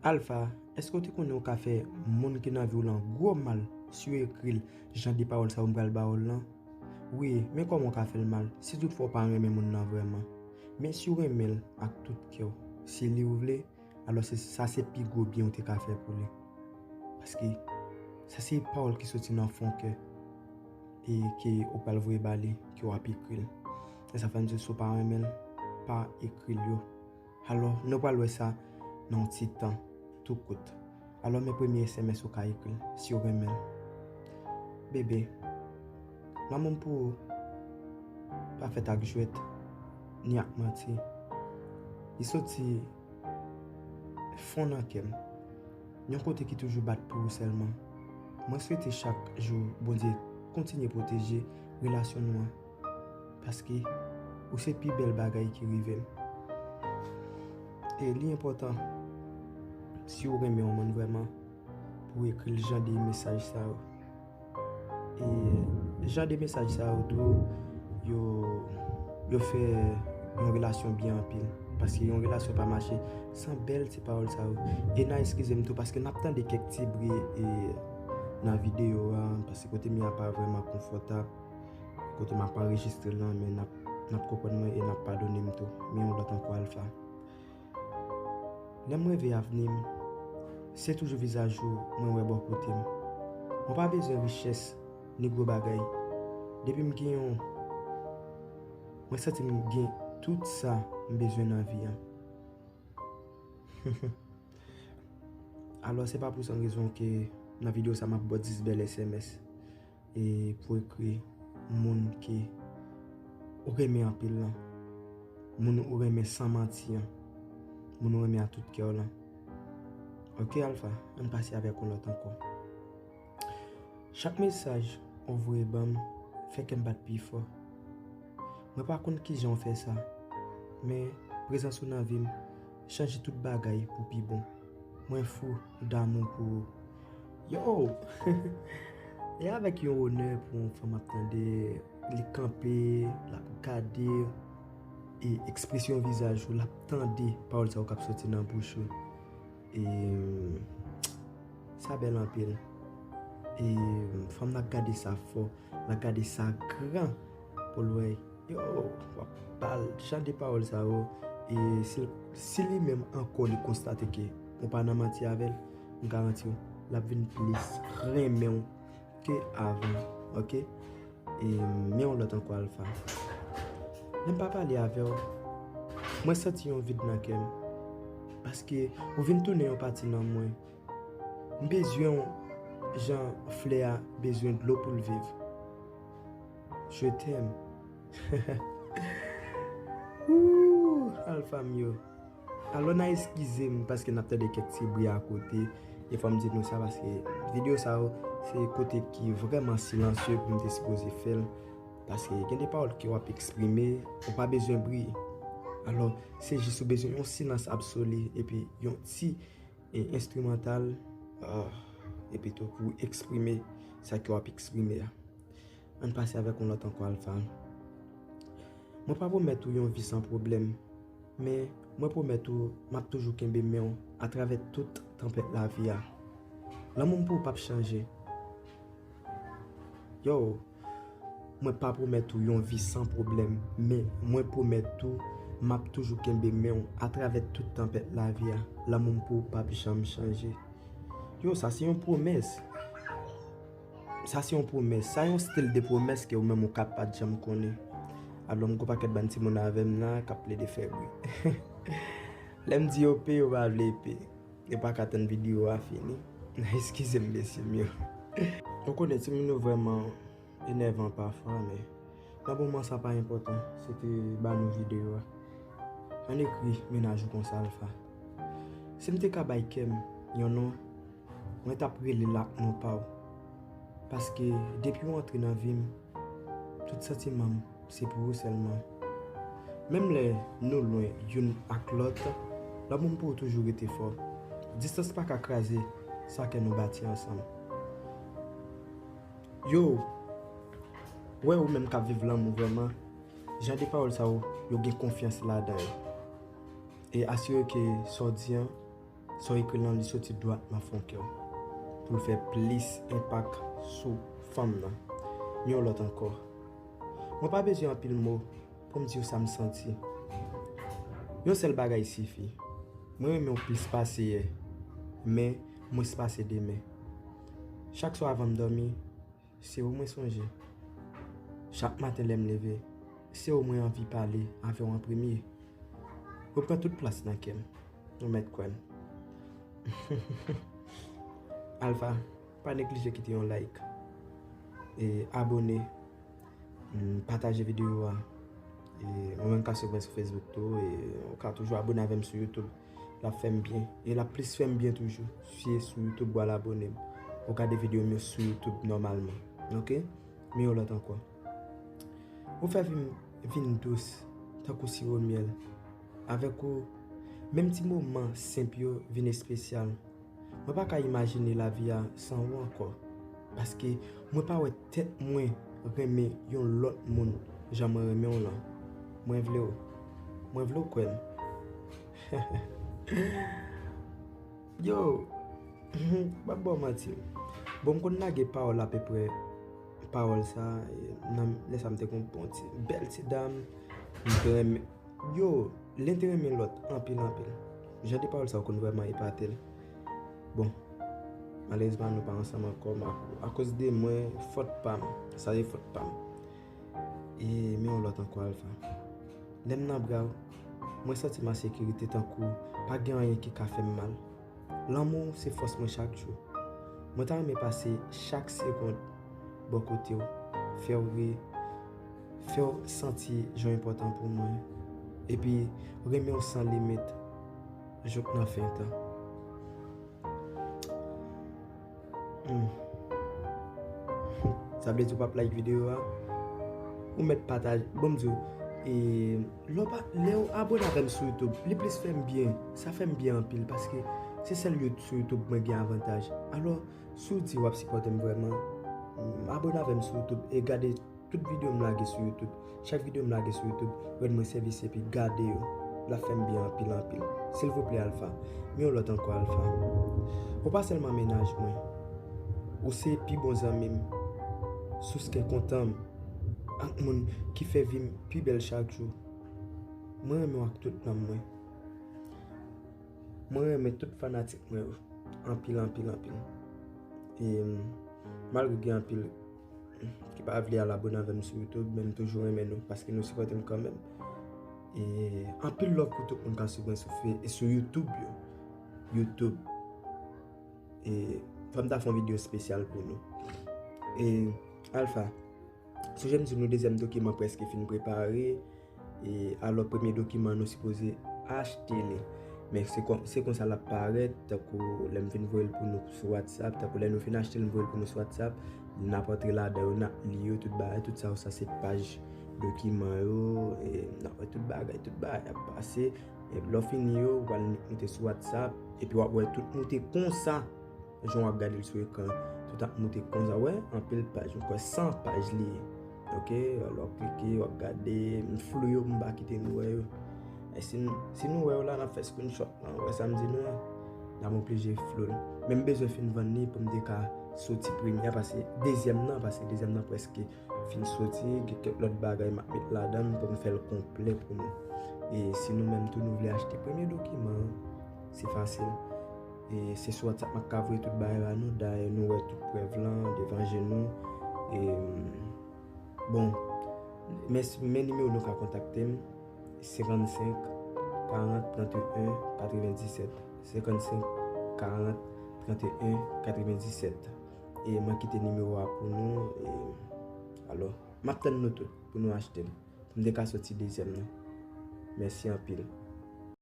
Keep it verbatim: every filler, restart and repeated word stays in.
Alpha, èske w te konnen w ka fè moun ki nan vi w lan gwo mal si w ekri l jan de pawòl sa yo m pral ba w lan? Wi, men kòman w ka fè l mal, si toutfwa w pa renmen moun nan vrèman? Men si w renmen l ak tout kè w, se li w vle, alò se, sa se pi gwo byen w te ka fè pou li. Paske sa se pawòl ki soti nan fon kè e ke w pral voye ba li, ke w ap ekri l. E sa fè m di w, si w pa renmen l, pa ekri l yo. Alò, nou pral wè sa nan yon ti tan tou kout. Alò, men premye S M S ou ka ekri l, si w renmen l. Bebe, lanmou m pou ou pa fèt ak jwèt, ni ak manti. Li soti fon nan kè m, yon kote ki toujou bat pou ou sèlman. Mwen swete chak jou Bondye kontinye pwoteje relasyon nou an, paske ou se pi bèl bagay ki rive m. E li enpòtan, si w renmen yon moun vrèman, pou w ekri l jan de mesaj sa yo. E jan de mesaj sa yo tou, yo, yo fè yon relasyon byen anpil. Paske yon relasyon pa mache san bèl ti pawòl sa yo. E n a eskize m tou, paske n ap tande kèk ti bri e nan videyo a, paske kote m ye a pa vrèman konfòtab. Kote m ap anrejistre l lan, men n ap, n ap konprann mwen e n ap padone m tou. Men yon lòt ankò, Alpha. Lè m reve avni m, se toujou vizaj ou mwen wè bò kote m. Mwen pa bezwen richès ni gwo bagay. Depi m gen yon, mwen santi m gen tout sa m bezwen nan vi an. Alò, se pa pou san rezon ke nan videyo sa m ap ba w dis bèl S M S. E pou ekri moun ke ou renmen anpil lan, moun ou renmen san manti an, moun ou renmen ak tout kè w lan. Oke, Alpha, ann pase avèk yon lòt ankò. Chak mesaj ou voye ban m fè kè m bat pi fò. Mwen pa konn kijan w fè sa, men prezans ou nan vi m chanje tout bagay pou pi bon. Mwen fou damou pou ou. Yo! E avèk yon onè pou yon fanm ap tande, li kanpe, l ap gade, e ekspresyon vizaj ou, l ap tande pawòl sa yo k ap soti nan bouch ou. E sa bèl anpil. E fanm nan gade sa fò, l ap gade sa gran pou l wè. Yo, w ap ba l jan de pawòl sa yo. E si, si li menm ankò li konstate ke ou pa nan manti avè l, m garanti w, l ap vin plis renmen w ke avan, oke? E men yon lòt ankò, Alpha. Lè m pa pale avè w, mwen santi yon vid nan kè m. Paske ou vin tounen yon pati nan mwen. M bezwen w jan flè a bezwen dlo pou l viv. Je t'aime. Ooh, Alpha m yo. Alò, n a eskize m paske n ap tande kèk ti bri akote. E fò m di nou sa paske videyo sa yo, se kote ki vrèman silansye pou m te sipoze fè l. Paske gen de pawòl ke w ap eksprime, ou pa bezwen bri. Alò, se jis ou bezwen yon silans absoli epi yon ti, e, enstrimantal, ah, epi tou pou eksprime sa ke w ap eksprime a. Ann pase avèk yon lòt ankò, Alpha. Mwen pa pwomèt ou yon vi san pwoblèm, men mwen pwomèt ou m ap toujou kenbe men w atravè tout tanpèt lavi a. Lanmou m pou ou p ap chanje. Yo, mwen pa pwomèt ou yon vi san pwoblèm, men mwen pwomèt ou m ap toujou kenbe men w atravè tout tanpèt lavi a. Lanmou m pou ou p ap janm chanje. Yo, sa se yon pwomès. Sa se yon pwomès. Sa yon stil de pwomès ke ou menm ou ka pa t janm konnen. Alò, m gon pakèt bann timoun avè m la k ap plede fè bri. Lè m di yo pe, yo pa vle pe. Yo pa ka tann videyo a fini. Eskize m, mesye m yo. Ou konnen timoun yo vrèman enèvan pafwa, men nan moman sa pa enpòtan. Se te ba nou videyo a. Ann ekri mennaj ou konsa, Alpha. Si m te ka bay kè m yon non, mwen t ap rele l ak non pa w. Paske depi w antre nan vi m, tout santiman m se pou ou sèlman. Menm lè nou lwen youn ak lòt, lanmou m pou ou toujou rete fò. Distans pa ka kraze sa ke nou bati ansanm. Yo, wè ou menm k ap viv lanmou vrèman, jan de pawòl sa yo, yo gen konfyans ladan yo. E asire ke sa w di an, Sa w ekri l lan, li soti dwatman fon kè w pou l fè plis enpak sou fanm nan. Men yon lòt ankò. Mwen pa bezwen anpil mo pou m di w sa m santi. Yon sèl bagay sifi. Mwen renmen w plis pase yè, men mwens pase demen. Chak swa avan m dòmi, se ou mwen sonje. Chak maten lè m leve, se ou mwen anvi pale avè w an premye. Ou pran tout plas nan kè m. Ou mèt kwè m. Alpha, pa neglije kite yon like. E abòne. Mm, pataje videyo a. E ou menm ka swiv mwen sou Facebook tou. E ou ka toujou abòne avè m sou YouTube. L ap fè m byen. E l ap plis fè m byen toujou. Si e sou YouTube, w al abòne m. Ou gade videyo m yo sou YouTube nòmalman. Oke? Men yon lòt ankò. Ou fè vi m vin dous, tankou siwo myèl. Avèk ou, menm ti moman senp yo vin espesyal. Mwen pa ka imajine lavi a san ou ankò. Paske mwen pa wè tèt mwen renmen yon lòt moun jan mwen renmen w lan. Mwen vle w. Mwen vle w kwè m. Yo, m ap ba w manti. Bon, m konn lage pawòl apeprè pawòl sa, e, nan lè sa m te gon bon ti, bèl ti dam, m te renmen. Yo, len te renmen lòt anpil, anpil. Jan de pawòl sa yo konn vrèman epate l. Bon, malerezman, nou pa ansanm ankò, men akoz de mwen, fòt pa m. Sa se fòt pa m. E, men yon lòt ankò, Alpha. Lè m nan bra w, mwen santi m an sekirite, tankou pa gen anyen ki ka fè m mal. Lanmou w se fòs mwen chak jou. Mwen ta renmen pase chak segonn bò kote w, fè w ri, fè w santi jan w enpòtan pou mwen, epi renmen w san limit jouk nan fen tan. Hmm. Sa vle di w p ap like videyo a? Ou mèt pataje. Bon, m di w, e, lè w pa, lè w abòne avè m sou YouTube, li plis fè m byen. Sa fè m byen anpil, paske se sèl You-, sou YouTube mwen gen avantaj. Alò, si w di w ap sipòte m vrèman, mm, abòne avè m sou YouTube e gade tout videyo m lage sou YouTube. Chak videyo m lage sou YouTube, rann mwen sèvis epi gade yo. L ap fè m byen anpil, anpil. Silvouplè, Alpha, men yon lòt ankò, Alpha. Ou pa sèlman mennaj mwen. Ou se pi bon zanmi m, sous kè kontan m, ak moun ki fè vi m pi bèl chak jou. Mwen renmen w ak tout nanm mwen. Mwen renmen tout fanatik mwen yo. Anpil, anpil, anpil. E, malgre gen anpil ki pa vle al abòne avè m sou YouTube, men m toujou renmen nou, paske nou sipòte m kanmenm. E, anpil love pou tout moun k ap swiv mwen sou Fe-, sou YouTube yo. YouTube. E, fò m ta fè yon videyo espesyal pou nou. E, Alpha, sonje m di nou dezyèm dokiman prèske fin prepare. E alò, premye dokiman nou sipoze achte li. Men se kon, se konsa l ap parèt, tankou lè m fin voye l pou nou sou WhatsApp, tankou lè nou fin achte l, m voye l pou nou sou WhatsApp, n ap antre ladan yo, n ap li yo, tout bagay, tout sa yo, sa se paj dokiman yo, e n ap wè tout bagay, tout bagay ap pase. E lè w fini yo, w al moute sou WhatsApp, epi w ap wè tout moute konsa. Jan w ap gade l sou ekran, tout ap moute konsa, wè, anpil paj, m kwè san paj li ye. Oke, lè w ap klike, w ap gade, m flou yo, m pa kite nou wè yo. E si n, si nou wè yo la, n ap fè screenshot lan, w wè sa m di nou an? N ap oblije flou l. Men m bezwen fin vann li pou m te ka soti premye a, pase dezyèm nan, pase dezyèm nan prèske fin soti, gen kèk lòt bagay m ap met ladan l pou m fè l konplè pou nou. E si nou menm tou nou vle achte premye dokiman an, se fasil. E se sou WhatsApp m ap ka voye tout bagay ba nou, dayè nou wè tout prèv lan devan je nou. E, bon, men, men nimewo nou ka kontakte m, senkannsenk karant tranteyen katrevenndisèt, senkannsenk karant tranteyen katrevenndisèt. E mwen kite nimewo a pou nou. E, alò, m ap tann nou tout pou nou achte l, pou m te ka soti dezyèm nan. Mèsi anpil.